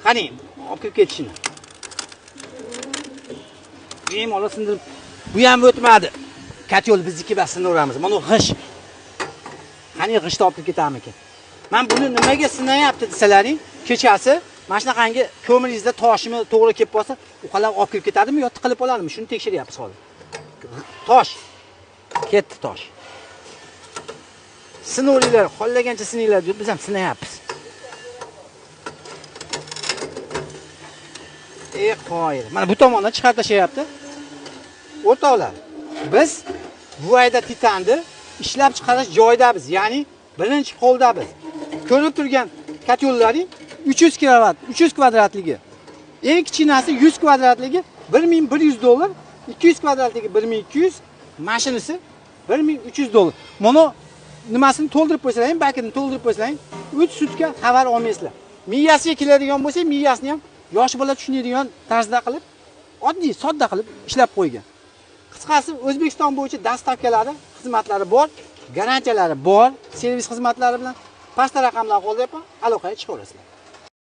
Qarang, olib kirib ketishini. Bemalol sindirib, bu ham o'tmadi. Katyol bizniki bas sinaveramiz. Mana bu g'ish. Qani g'ishni olib kirib ketamikin? Men buni nimaga sinayapti desalaring, kechasi mana shunaqangi ko'miringizda toshimi to'g'ri kelib qolsa, uqalab olib kirib ketadimi yo tiqilib qoladimi? Shuni tekshiryapmiz hozir. Tosh. Ketdi tosh. Sinaveringlar, xohlagancha sinanglar deb biz ham sinayapmiz. Qoyil. Mana bu tomondan chiqarib tashlayapti. O'rtoqlar, biz Buvayda Titanni ishlab chiqarish joyidamiz, ya'ni birinchi qo'ldamiz. Ko'rinib turgan katyollarning 300 kilovat, 300 kvadratligi. Eng kichkinasi 100 kvadratligi 1100 dollar, 200 kvadratligi 1200, mashinasi 1300 dollar. Mana nimasini to'ldirib qo'ysalaring, bakini to'ldirib qo'ysalaring, 3 sutka xabar olmaysizlar. Miyasiga keladigan bo'lsa, miyasini ham yosh bola tushunadigan tarzda qilib, oddiy, sodda qilib ishlab qo'ygan. Qisqasi, O'zbekiston bo'yicha dastavkalari, xizmatlari bor, garantiyalari bor, servis xizmatlari bilan pastda raqamlar qoldiryapman, aloqaga chiqaverasizlar.